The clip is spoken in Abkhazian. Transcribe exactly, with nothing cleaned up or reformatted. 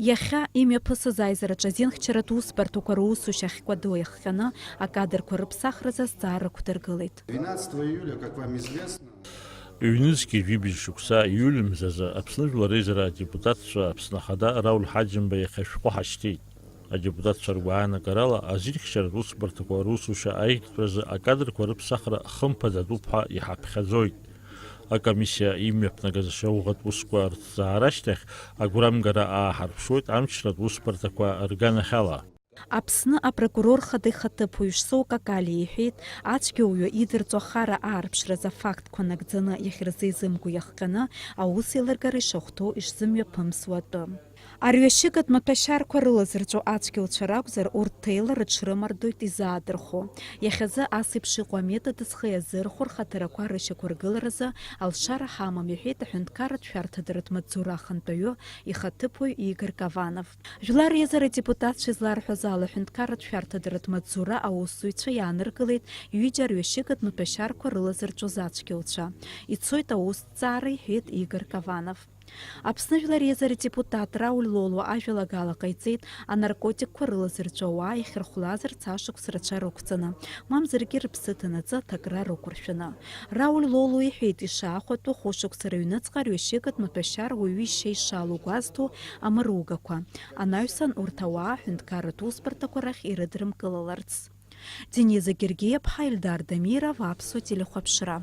Иахьа имҩаԥысыз аизараҿы азинхьчаратә усбарҭақәа русушьа ахькәадо иахҟьаны акадрқәа рыԥсахразы азҵаарақәа дыргылеит. Двенадцатого июля, как вам известно, Ҩнызқьи жәибжь шықәса ииуль мзазы Аԥсны Жәлар Реизара адепутатцәа Аԥсны Ахада Рауль Ҳаџьымба иахь ашәҟәы ҳашьҭит. Адепутатцәа ргәаанагарала, азинхьчаратә усбарҭақәа русушьа аиӷьтәразы акадрқәа рыԥсахра хымԥадатәуп ҳәа иҳаԥхьаӡоит. Акомиссиа имҩаԥнагаз ашьауӷатә усқәа рҭҵаара ашьҭахь агәрамгара ааҳарԥшуеит амчратә усбарҭақәа рганахьала. Аԥсны апрокурор хада ихаҭыԥуаҩ Шсоу Какалиа иҳәеит, ацәгьоуҩы идырҵо ахара аарԥшразы афактқәа нагӡаны иахьырзеизымго иахҟьаны аус еилыргара ишахәҭоу ишзымҩаԥымсуа атәы. Арҩашьыгатә маҭәашьарқәа рылазырҵәо ацәгьоуцәа ракәзар, урҭ ҭеила рыҽрымардоит изаадырхәо. Иахьазы ас еиԥш иҟоу аметод зхы иазырхәо рхаҭарақәа рышьақәыргыларазы алшара ҳамам, иҳәеит аҳәынҭқарратә шәарҭадаратә маҵзура ахантәаҩы ихаҭыԥуаҩ Игор Каванов. Жәлар Реизара адепутатцәа изларҳәаз ала, аҳәынҭқарратә шәарҭадаратә маҵзура аусзуҩцәа иааныркылеит ҩыџьа арҩашьыгатә маҭәашьарқәа рылазырҵәоз ацәгьоуцәа. Ицоит аусҭҵаара, иҳәеит Игор Каванов. Аԥсны Жәлар Реизара адепутат Рауль Лолуа ажәалагала ҟаиҵеит, анаркотикқәа рылазырҵәо ауаа иахьырхәлазарц ашықәс рацәа рықәҵаны, мамзаргьы рыԥсы ҭанаҵы аҭакра рықәыршәаны. Рауль Лолуа иҳәеит, ишаахәатәу хәышықәса рыҩныҵҟа арҩашьыгатә маҭәашьар уаҩы ишьа ишалоу гәазҭо амыругақәа анаҩсан урҭ ауаа аҳәынҭқарратә усбарҭақәа рахь ирыдрымкылаларц. Дениза Гергиаԥҳа, Ельдар Дамиров, Аԥсуа телехәаԥшра.